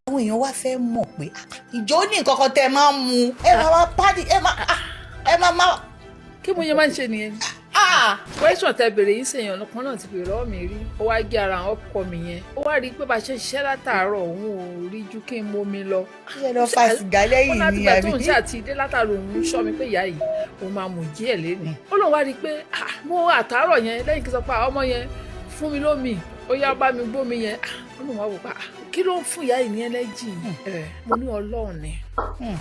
Àwọn èèyàn wá fẹ́ mọ̀ pé, ah, ìjọ ní nǹkan kan tẹ́ ẹ máa ń mu, ẹ máa máa pàdé, ẹ máa. Kí mo yẹn máa ń ṣe nìyẹn. Ah! Question tẹ bèrè yìí, sèèyàn kan náà ti bèrè lọ́wọ́ mi rí. Ó wá gé ara àwọn ọkọ mi yẹn, ó wá rí i pé bá a ṣe ń ṣiṣẹ́ látàárọ̀, òun ò rí ju kí n mómi lọ. Ṣé lọ fa sìgá lẹ́yìn ó ni látìgbà tó ń àbí? ṣe àti dé látàárọ̀, òun ń ṣọ́ mi pé ìyá yìí, òun máa mú díẹ̀ lẹ́nu. Ó lóun wá rí i pé, ah, mo àtàárọ̀ yẹn lẹ́yìn kí n sọ pé, ah, ọmọ yẹn fún mi lómi, ó yá, bá mi gbómi yẹn. Ah, ó lóun wá wò pa, ah, kí ló ń fún ìyá yìí ní ẹlẹ́jì? Ẹ̀ mo ní Ọlọ́run ni.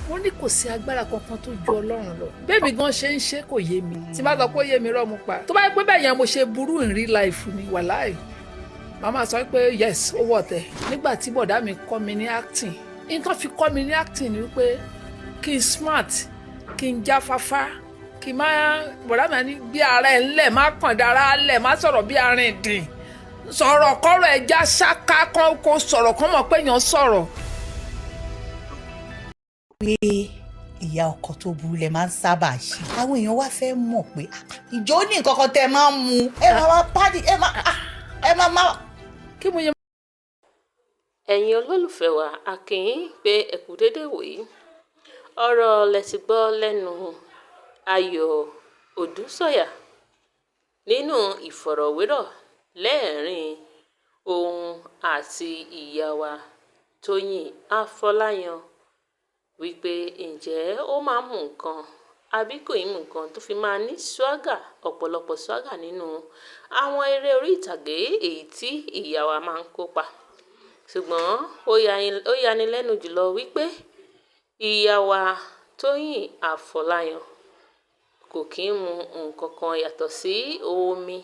Mo ní kò sí agbára kankan tó ju Ọlọ́run lọ. Bẹ́ẹ̀mi gan ṣe ń ṣe kò yé mi. Tí bá sọ pé ó yé mi, rọ́ mu pa. Tó bá yẹ pé bẹ́ẹ̀ yẹn mo ṣe burú in real life ni, wàláì, màmá sọ pé yes, ó wọ̀ tẹ̀. Nígbà tí bọ̀dá mi kọ́ mi ní acting, nǹkan fi kọ́ mi ní acting ni wípé kí n smart, kí n jáfáfá, kí n má bọ̀dá mi á ní gbé ara ẹ̀ ńlẹ̀, má kàn dára lẹ̀, má sọ̀rọ̀ bí arìndìn, sọ̀rọ̀ kọ́rọ̀ ẹ̀ já ṣáká, kán kó sọ̀rọ̀ kán mọ̀ pé èèyàn sọ̀rọ̀. Pé ìyá ọkọ tó burú lẹ máa ń sábà ṣe. Àwọn èèyàn wá fẹ́ mọ̀ pé, ah, ìjọ ní nǹkan kan tẹ́ ẹ máa ń mu, ẹ máa máa pàdé, ẹ máa. Kí mo yẹn Ẹ̀yin olólùfẹ́ wa, a kí yín pé ẹ kú dédé wòyí. Ọ̀rọ̀ lẹ ti gbọ́ lẹ́nu Ayọ̀ Ọdùsóyà nínú ìfọ̀rọ̀wérọ̀ lẹ́ẹ̀rín òun àti ìyá wa Tóyìn Afọláyan, wípé ǹjẹ́ ó máa ń mú nǹkan àbí kò í mú nǹkan tó fi máa ní swagger, ọ̀pọ̀lọpọ̀ swagger nínú àwọn eré orí ìtàgé èyí tí ìyá wa máa ń kópa. Ṣùgbọ́n ó yani lẹ́nu jùlọ wípé ìyá wa Tóyìn Afọláyan kò kí ń mu nǹkan kan yàtọ̀ sí omi.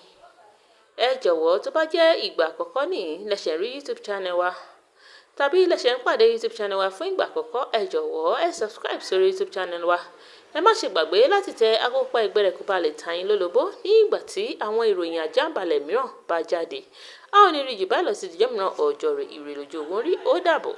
Ẹ jọ̀wọ́, tó bá jẹ́ ìgbà àkọ́kọ́ nìyí lẹ ṣẹ̀ rí YouTube channel wa, tàbí lẹ ṣẹ̀ ń pàdé YouTube channel wa fún ìgbà àkọ́kọ́, ẹ jọ̀wọ́, ẹ subscribe sórí YouTube channel wa. Ẹ má ṣe gbàgbé láti tẹ agogo ẹgbẹ́ rẹ̀ kó ba lè ta yín lólobó ní ìgbà tí àwọn ìròyìn àjàǹbalẹ̀ mìíràn bá jáde. A ò ní rí jù báyìí lọ sí ìdíjọ́ mìíràn, ọjọ́ rẹ̀, ire lójú ogun rí. Ó dàbọ̀.